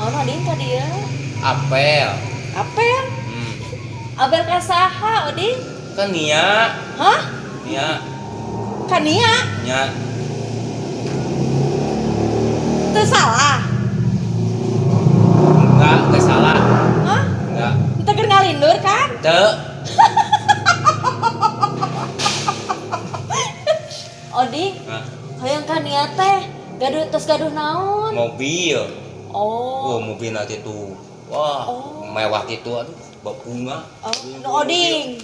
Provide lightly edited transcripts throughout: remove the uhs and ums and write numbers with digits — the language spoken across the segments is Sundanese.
Naon Oding ka dieu? Apel. Apel? Hmm. Apel ka saha Oding? Kan Nia. Hah? Nia. Ka Nia? Nia. Teu salah. Enggak salah. Hah? Enggak. Teu keur ngalindur kan? Teu. Oding, Hah? hoyong ka Nia teh gaduh tos gaduh naon? Mobil. Oh. Oh, mobil nanti tuh. Wah, Oh. mewah gitu aduh, bau bunga. Oh, nu Oding.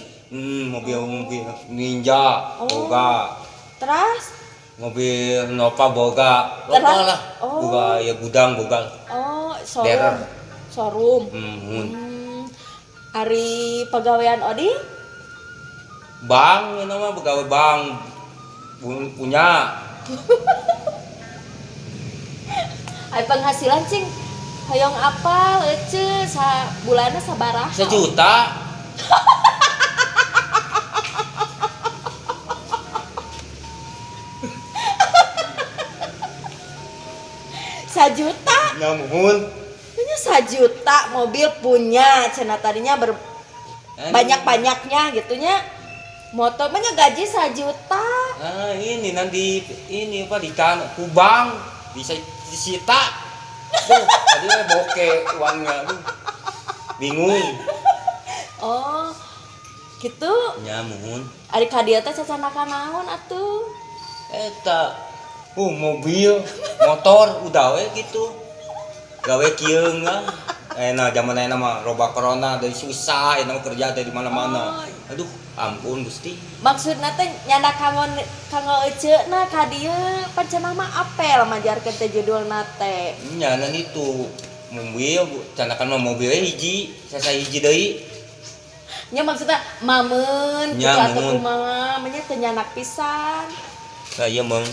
Mobil mobil Ninja, Oh. boga. Terus? Mobil Nova boga. Terus? Loba lah. Oh. Boga ya gudang boga. Oh, showroom. Derer. Showroom. Hmm. Ari pegawaian Oding? Bank ini mah pegawai bank. Punya. Ari penghasilan cing hoyong apal ece sabulanna sabaraha? Sejuta. Sajuta? Ya muhun. Punya sajuta mobil punya cenah tadinya banyak-banyaknya gitunya. Motor mah gaji sajuta. Nah, ini nanti ini apa di tanah kubang bisa disita. Tuh, tadi saya bokeh uangnya aduh. Bingung. Oh, gitu. Ya muhun. Ari ka dieu teh cacanakan naon atuh? Eta. Mobil, motor udah we gitu. Gawe kieu enggak. Enak zaman enak mah roba corona dari susah, enak mah kerja dari mana-mana. Oh. Aduh, ampun Gusti. Maksudna teh nyanda kanggo kanggo eceuna ka dieu pan cenah mah apel majarkeun teh judulna teh. Nya nan itu mobil, canakan mah mobilnya hiji, sasa hiji deui. Nya maksudna mameun Nya, kitu atuh muhun. kumaha, mah nya teu nyanak pisan. Lah ieu meng.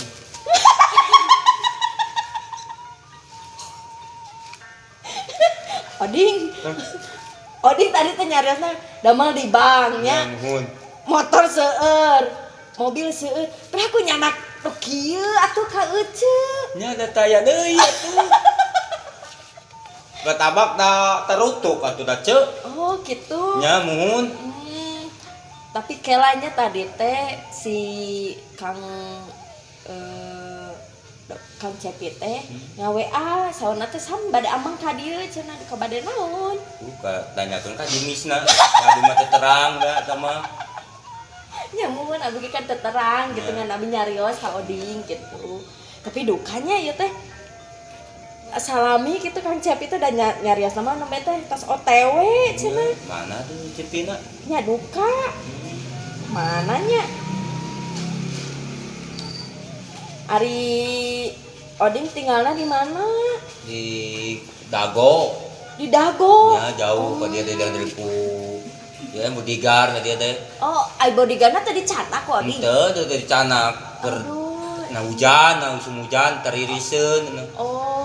Oding. Oding tadi teh nyariosna damel di bank nya. Ya, muhun. Motor seueur, mobil seueur. Terus aku nyanak nu kieu atuh ka ece. Nya da taya deui atuh. Batabak da terutuk atuh da ceu. Oh, gitu. Nya muhun. Tapi kelanya tadi teh si Kang Kang Cepi teh nga-WA sauna teh sam bade amang ka dieu cenah ka bade naon. Ka tanyakeun ka jimisna. Abi mah teu terang da eta mah. Nya muhun abi ge kan teu terang gitu Ya. ngan abi nyarios ka Oding gitu. Tapi dukanya ieu teh salami gitu Kang Cepi teh da nyarios nama nembe teh tos OTW cenah. Mana tuh Cepina? Nya duka. Mananya? Ari Oding tinggalnya di mana? Di Dago. Di Dago. Ya jauh ka dia dari ku. Ya bodyguard ka dia teh. Oh, ai bodyguardna teh dicanak ku Oding. Henteu teu dicanak. Keur Aduh. na hujan, na musim hujan teririseun. Oh.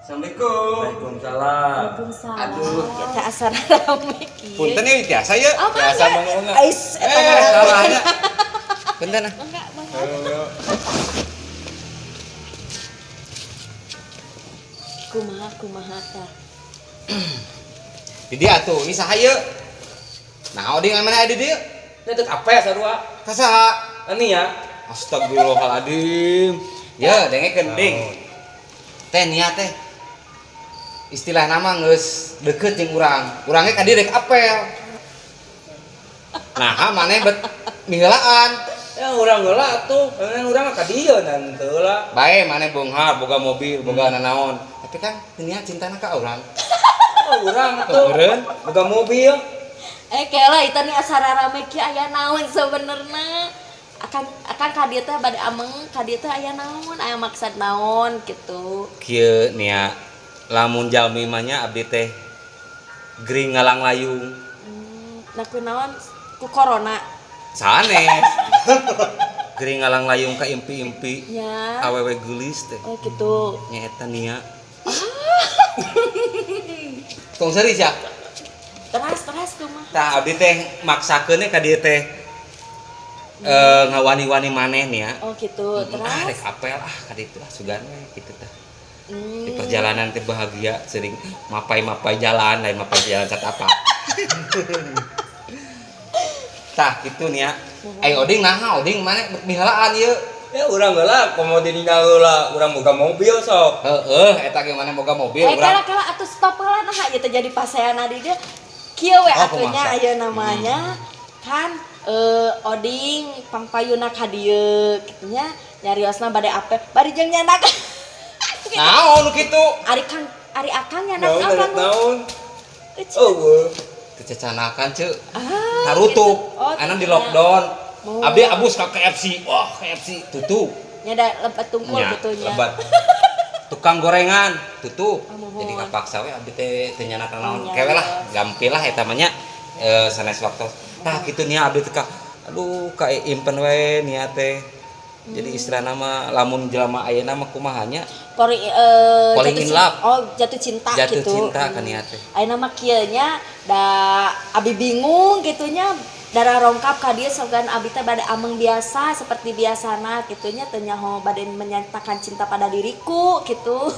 Assalamualaikum. Waalaikumsalam. Waalaikumsalam. Aduh. Kita asar rame kieu. Punten ini tiasa ya? Oh, Biasa mangga. mangga. Ais, eta mah. Salahnya. Punten ah. Mangga, mangga. Kumaha kumaha tah? Di dia tuh, ini saha ieu? Nah, Oding mana ada dia? Ini teh kape sarua. Ka saha? Ini ya. Astagfirullahaladzim. Ya, dengekeun ding. Teh nia teh. Istilah nama geus deket jeung urang. Urangnya ka dieu rek apel. Nah, maneh bet miheulaan. Ya urang heula atuh. Kan urang mah ka dieu nan teu heula. Bae maneh beunghar boga mobil, boga nanaon. Tapi kan nia cintana ka urang. Oh, urang atuh. Meureun. Boga mobil. Kela itu nih asar rame kieu aya naon sebenarnya? Akan ka dieu teh bade ameng, ka dieu teh aya naon, aya maksad naon gitu. Kieu nia lamun jalmi mah nya abdi teh gering ngalanglayung. Nah kunaon ku corona. Sanes. Gering ngalanglayung ka impi-impi. Ya. Awewe geulis teh. Oh gitu. Nya eta nia. Tong serius ya? Terus Terus kumaha? Tah abdi teh maksakeun ka dieu teh ngawani-wani maneh nih ya. Oh gitu. Terus Ah rek apel ah ka ditu ah sugan we kitu tah. Di perjalanan teh bahagia sering mapai-mapai jalan lain mapai jalan satapa. Tah kitu nih ya. Oding naha oding maneh mihalaan ieu. Ya urang heula komo di dina heula urang boga mobil sok. Heeh, eta ge maneh boga mobil urang. Kala atuh stop heula naha ieu teh jadi paseana di dieu. Kieu we atuh nya ayeuna mah nya. Kan oding pangpayuna ka dieu kitu nya nyariosna bade apel bari jeung nyandak. Naon kitu? Ari kang ari akang nyandak naon? Naon? Eueuh. Kececanakan ceu. Tarutup. Anu di lockdown. Abdi abus ka KFC. Wah, KFC tutup. Nya da lebat tungkul kitu nya. Lebat. Tukang gorengan tutup. Jadi kapaksa we abdi teh teu nyandak naon. Kewe lah, gampil lah eta mah nya sanes waktu. Tah kitu nya abdi teh ka aduh ka impen we nia teh. Jadi istilahna mah lamun jelema ayeuna mah kumaha nya? Falling in love. Oh, jatuh cinta jatuh gitu. Jatuh cinta kan nia teh. Ayeuna mah kieu nya da abi bingung kitu nya. Darah rongkap ka dieu sogan abi teh bade ameng biasa seperti biasana kitu nya teu nyaho bade menyatakan cinta pada diriku gitu.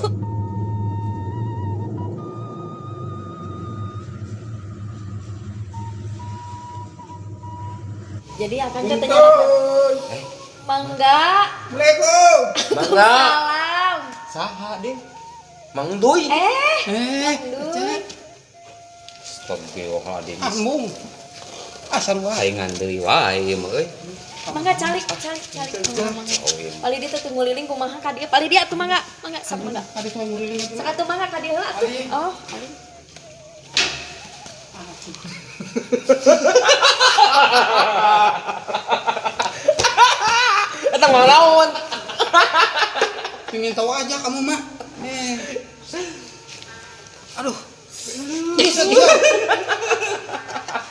Jadi akan teh teu Mangga. Assalamualaikum. Mangga. Salam. Saha ding? Mang Duy. Mang Duy. Astagfirullahaladzim. Ambung. Asal wae. Saingan deui wae ieu mah euy. Mangga calik calik calik. Pali dieu teh nguliling kumaha ka dieu. Pali dieu atuh mangga. Mangga sok mangga. Adi tuh nguliling atuh. Sok atuh mangga ka dieu heula atuh. Oh, alim. Eta mah naon? Pingin tahu aja kamu mah. Aduh. Bisa bisa.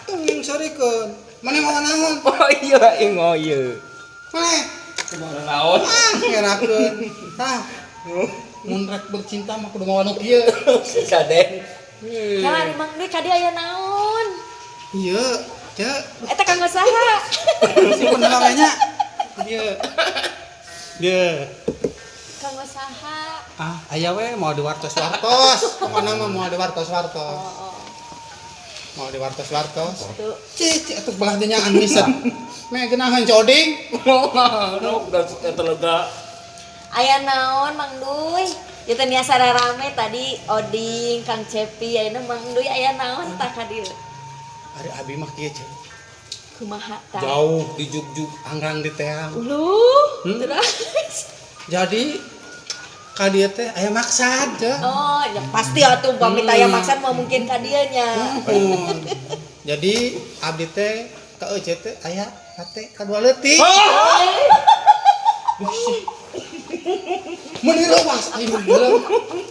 Tunggu sarikeun. Mana mau naon? Oh iya, ingo ieu. Mana? Kumaha naon? Ah, ngerakeun. Tah. Mun rek bercinta mah kudu mawa nu kieu. Saden. Nah, ari Mang Duy ka dieu aya naon? Ieu, ceu. Eta kanggo saha? Simpen heula we nya. Ieu. Ieu. Kanggo saha? Ah, aya we mau diwartos-wartos. Pokona mah mau diwartos-wartos. Oh. Mau diwartos-wartos. Tuh. Cih, atuh belah dinya anisan. Meh geunaheun coding. Aduh, udah telega. Aya naon Mang Duy? Ieu teh niasa rame tadi Oding, Kang Cepi, ayeuna Mang Duy aya naon tah ka dieu? Ari abi mah kieu ceu. Kumaha tah? Jauh di jugjug anggrang di teang. Uluh, terus. Jadi ka dieu teh aya maksad ceu. Oh, ya pasti atuh pamit aya maksad mah mungkin ka dieu nya. Jadi abdi teh ka eueuh teh aya hate kadua leutik. Meuni reuas aing mah heula.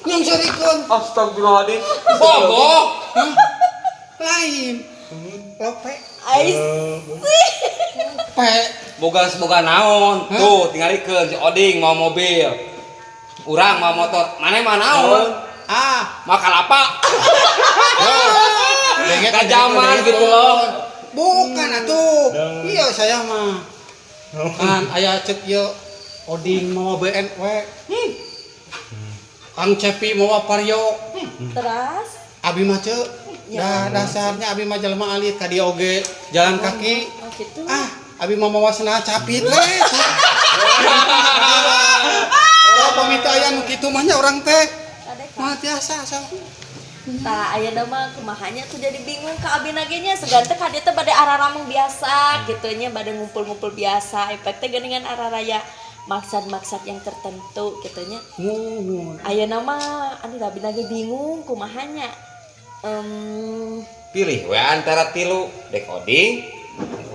Nyong sarikeun. Astagfirullahaladzim. Bogoh. Lain. Lope. Ais. Pe. Boga naon? Tuh tingalikeun si Oding mau mobil. Urang mau motor. Maneh mah naon? Ah, Mau kalapa? Denget, Ka zaman gitu loh. Bukan atuh. Iya saya mah. Kan aya cek ieu Oding mau BMW. Kang Cepi mau Vario. Terus? Abi mah ceu. Dah dasarnya abi mah jelema alit ka dieu oge jalan kaki. Oh gitu. Ah, abi mah mawa sendal capit we. Kalau pamit aya nu kitu mah nya urang teh. Mah tiasa asa. Tah ayeuna mah kumahanya tuh jadi bingung ka abi nage nya segan teh ka dieu teh bade ararameng biasa kitu nya bade ngumpul-ngumpul biasa efek teh geuningan araraya maksad-maksad yang tertentu kitu nya. Muhun. Ayeuna mah aduh abi nage bingung kumahanya. Pilih we antara tilu dek Oding,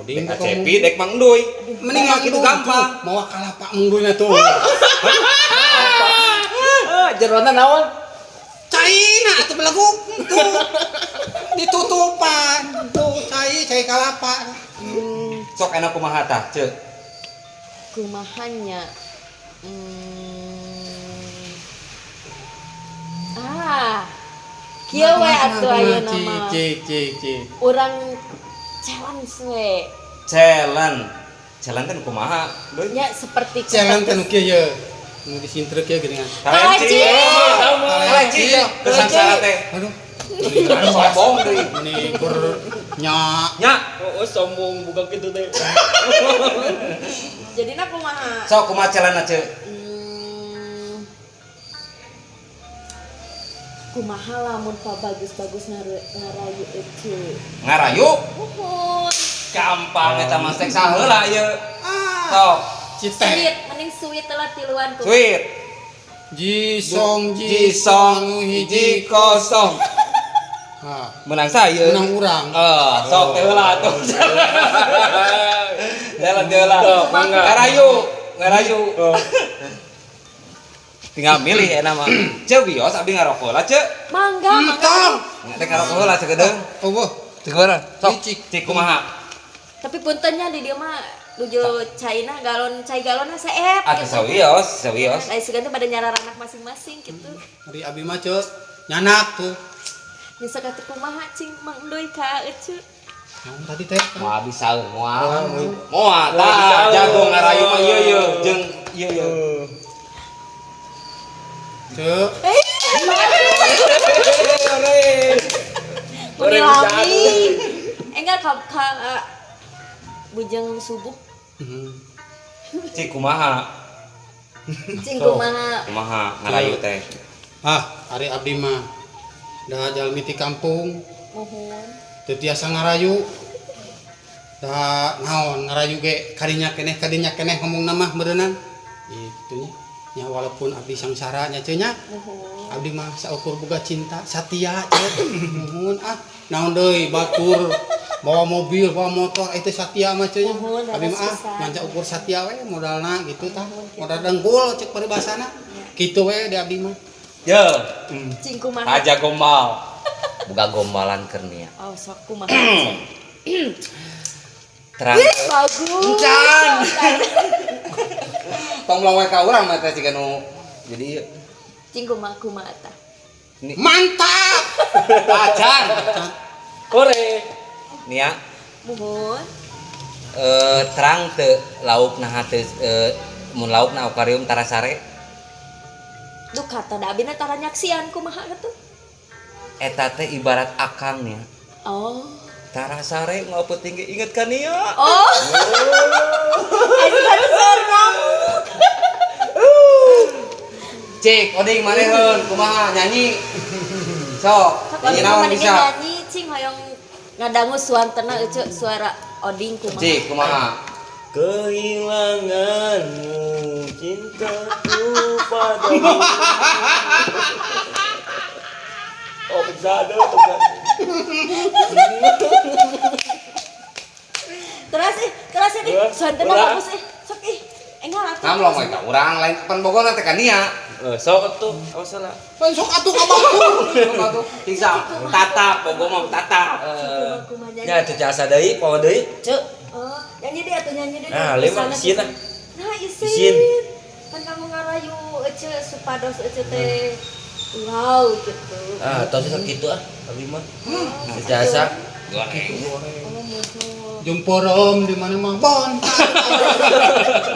Oding dek Acepi, dek Mang Duy. Mending Nah, gitu gampang. Mawa kalapa Mang Duy na tuh. Jerona naon? Caina atuh belagu tuh. Ditutupan tuh cai kalapa. Sok enak kumaha tah, Ceu? Kumahanya. Ah. Kieu we atuh ayeuna mah. Cik cik cik. Urang challenge we. Challenge. Challenge kan kumaha? Deui. Nya seperti Challenge teh nu kieu ye. Nu disintrek ye geuningan. Kaleci. Kaleci. Kesangsara teh. Aduh. Sombong deui. Ini kur nya Nya, Oh, sombong bukan gitu teh. Jadina kumaha? Sok kumaha challenge ce? Kumaha lamun pa bagus-bagus ngarayu ece. Ngarayu? Muhun. Gampang eta mah sek saheula ieu. Ah. Sok. Cite. Sweet, mending sweet lah tiluan ku. Sweet. Jisong Jisong hiji kosong. Ha. Menang saya. Menang urang. Eh, sok teh heula atuh. Jalan teh heula. Ngarayu, ngarayu. Tinggal milih enak mah. Ceu bios abi ngarokok lah ceu. Mangga, mangga. Tong. Teh ngarokok heula sakedeung. Oh, boh. Cek mana? Sok. Cik. Cik kumaha? Tapi puntennya di dia mah nuju caina galon cai galonna seep Atuh sawios, sawios. Lain sugan teh pada nyararanak masing-masing gitu. Ari abi mah ceu nyanak tuh. Nyesek atuh kumaha cing Mang Endoy ka ece. Naon tadi teh? Moal bisa moal. Moal tah jago ngarayu mah ieu ieu jeung ieu ieu. Ceu. Meni lami. Enggak ka bujeng subuh. Cik kumaha? Cing kumaha? Kumaha ngarayu teh? Ah, ari abdi mah da jalmi ti kampung Muhun. teu tiasa ngarayu. Da naon ngarayu ge kadinya keneh ngomongna mah meureunang. Gitu nya. Nya walaupun abdi sangsara nya ceu nya. Muhun. Abdi mah saukur boga cinta satia ceu. Muhun ah naon deui batur bawa mobil bawa motor itu satia mah ceu nya. Muhun, Abdi mah ah leres pisan. ngan ukur satia we modalna gitu tah. Modal dengkul cek paribasana. Kitu we di abdi mah. Ye, Cing kumaha? aja gombal. Boga gombalan keur nia. Oh, sok kumaha? Cing. Terang. Wih, bagus. Encan. Tong melong we ka urang mah teh siga nu jadi ieu. Cing kumaha kumaha tah? Mantap. Acan. Kore. Nia, Muhun. Terang teu lauk naha teu mun lauk na akuarium tarasare. Duh kata da abina tara nyaksian kumaha atuh? Eta teh ibarat akang nia. Oh. Tarasare mau penting ge inget ka nia. Oh. Ayo kan ngamuk. Cik, oding maneheun kumaha nyanyi. Sok, Sok nyanyi oding naon mah bisa. nyanyi cing hoyong ngadangu suantena ece suara oding kumaha. Cik, kumaha? Kehilanganmu cintaku padamu. Oh, berjada tuh kan. Terus ih, terus ih, suantena bagus ih. Sok ih. Enggak atuh. Ngamlong we ka urang lain pan bogona teh ka nia. Sok atuh, awas salah. Pan sok atuh ka batur. Sok atuh, cik sa, tatap bogo mah tatap. Kumaha kumaha nyanyi. Ya, teu jasa deui, poho deui. Cek. Oh, nyanyi deh atuh nyanyi deh. Nah, lima Sana isin pisan. ah. Nah, isin. Isin. Kan kamu ngarayu ece supados ece teh wow gitu. Ah, tos sakitu ah, abi mah. Teu jasa. Goreng. Oh, musuh. Jeung porom di mana mah bontar.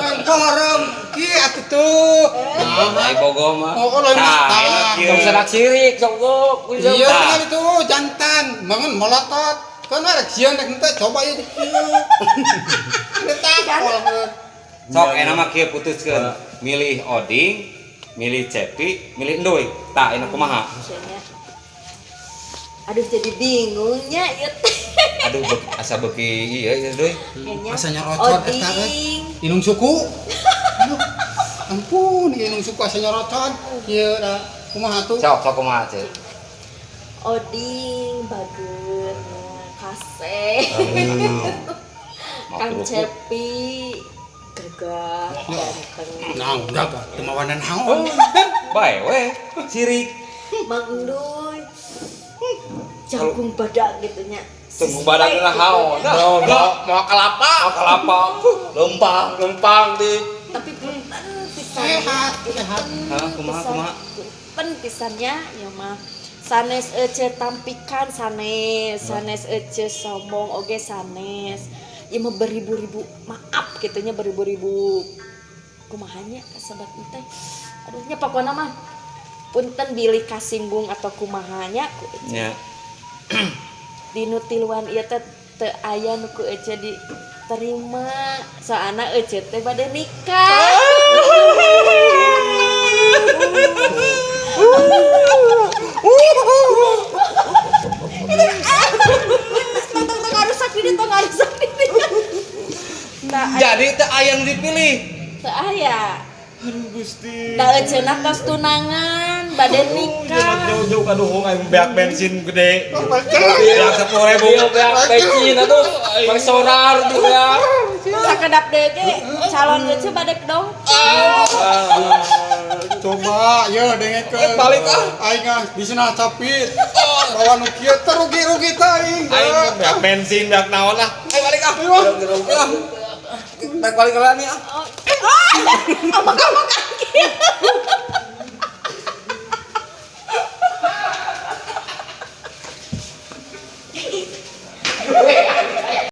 Main porom kieu atuh tuh. Nah, Ai bogo mah. Oh, lain Tah, mah. enak kieu. Tong serak sirik sok gok. Iya tinggal itu jantan, bangun molotot. Kan rek sieun rek henteu coba ieu di kieu. Ada takol. Sok enak mah kieu putuskeun. Milih Oding, milih Cepi, milih Endoy. Tah enak kumaha? Maksudnya. Aduh jadi bingungnya ieu teh. Aduh asa beuki ieu ieu Doy. Kayaknya Asa nyerocot eta euy. Oding. Inung suku. Aduh. Ampun, ieu inung suku asa nyerocot. Ieu da kumaha tuh? Sok sok kumaha ceu? Oding bagus kaseh. Mau Kang kerupuk. Cepi gagah ganteng. Nah, udah ga teu mawana naon. Bae we, sirik. Mang Endoy jangkung badak gitu nya. Tunggu badak lah haon. Naon, Mau kelapa, mau kelapa. Lempang, Lempang di. Tapi punten pisan. Sehat, sehat. Hah, kumaha, kumaha? Punten pisannya ya mah Sanes ece tampikan sanes, sanes ece sombong oge sanes. Ieu mah beribu-ribu maaf kitu nya, beribu-ribu kumaha nya kasebat teh. Aduh nya, pokona mah punten bilih kasinggung atau kumaha nya ku ece. Dinu tiluan ieu teh teu aya nu ku ece diterima, soalna ece teh bade nikah. Tong tong tong ngarusak di dieu, tong ngarusak di dieu. Nah, Jadi teu aya nu dipilih. Teu aya. Aduh, Gusti. Da eceuna tos tunangan, bade nikah. Jauh-jauh kaduhung aing beak bensin gede. Beak 10.000. Iya, beak bensin atuh. Bang sorar tuh ya. Sakedap deui ge calon ece bade dong. Coba ya dengekeun. Eh, balik ah. Aing ah bisina capit. Bawa nu kieu teh rugi-rugi teh aing. Aing beak bensin, beak naon lah. Ayo balik ah. Ayo. Ah. Balik balik ke nih ah. Oh, ah, amak amak kaki.